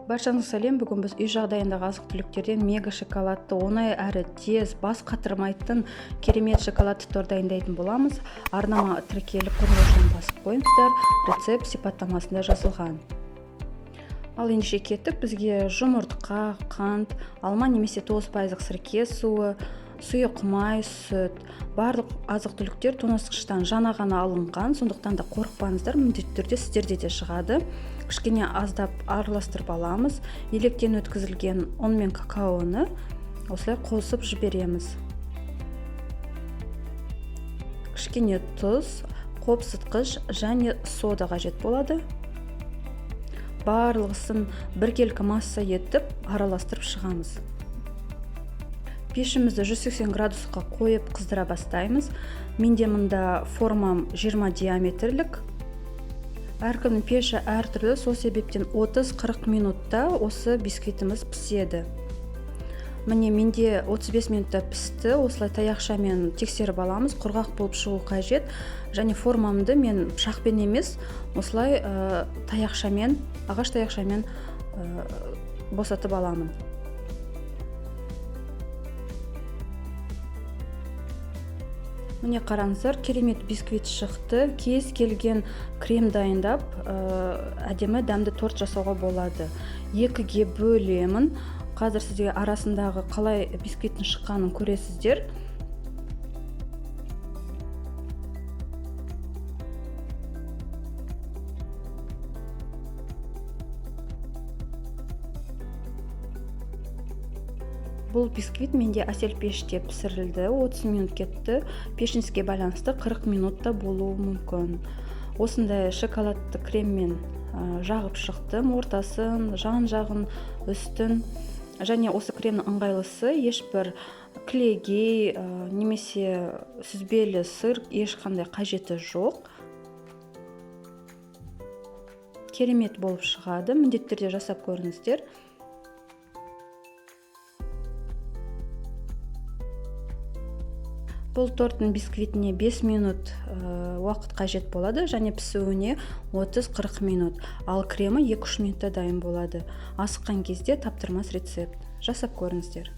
Баршаңызға сәлем. Бүгін біз үй жағдайындағы азық-түліктерден мега шоколадты оңай әрі тез, бас қатырмайтын керемет шоколадты торт дайындайтын боламыз. Арнама тіркеліп, қоңыраушаны басып қойыңыздар. Рецепт сипаттамасында жазылған. Ал ендеше кеттік. Бізге жұмыртқа, қант, алма немесе 9% сірке суы, сұйық май, сүт. Барлық азық-түліктер тоңазытқыштан жаңа ғана алынған, сондықтан да қорықпаңыздар, міндетті түрде сіздерде де шығады. Кішкене аздап араластырып аламыз. Електен өткізілген ұн мен какаоны осылай қосып жібереміз. Кішкене тұз, қопсытқыш және сода қажет болады. Барлығысын біркелкі масса етіп араластырып шығамыз. Пешімізді 180 градусқа қойып қыздыра бастаймыз. Менде мында формам 20 диаметрлік. Әркімнің пеші әртүрлі, сол себептен 30-40 минутта осы бисквитіміз піседі. Міне, менде 35 минутта пісті. Осылай таяқшамен тексеріп аламыз, құрғақ болып шығу қажет. Және формамды мен пышақпен емес, осылай таяқшамен, ағаш таяқшамен босатып аламын. Міне, қараңыздар, керемет бисквит шықты. Кез келген крем дайындап, әдемі дәмді торт жасауға болады. Екіге бөлемін. Қазір сізге арасындағы қалай бисквиттің шыққанын көресіздер. Бұл бисквит менде әсел пеште пісірілді, 30 минут кетті. Пешіңізге байланысты 40 минутта болуы мүмкін. Осындай шоколадты креммен жағып шықтым, ортасын, жан-жағын, үстін. Және осы кремнің ыңғайлысы, ешбір кілегей немесе сүзбелі сыр ешқандай қажеті жоқ. Керемет болып шығады, міндетті түрде жасап көріңіздер. Бұл торттың бисквитіне 5 минут уақыт қажет болады және пісуіне 30-40 минут. Ал кремі 2-3 минутта дайын болады. Асыққан кезде таптырмас рецепт. Жасап көріңіздер.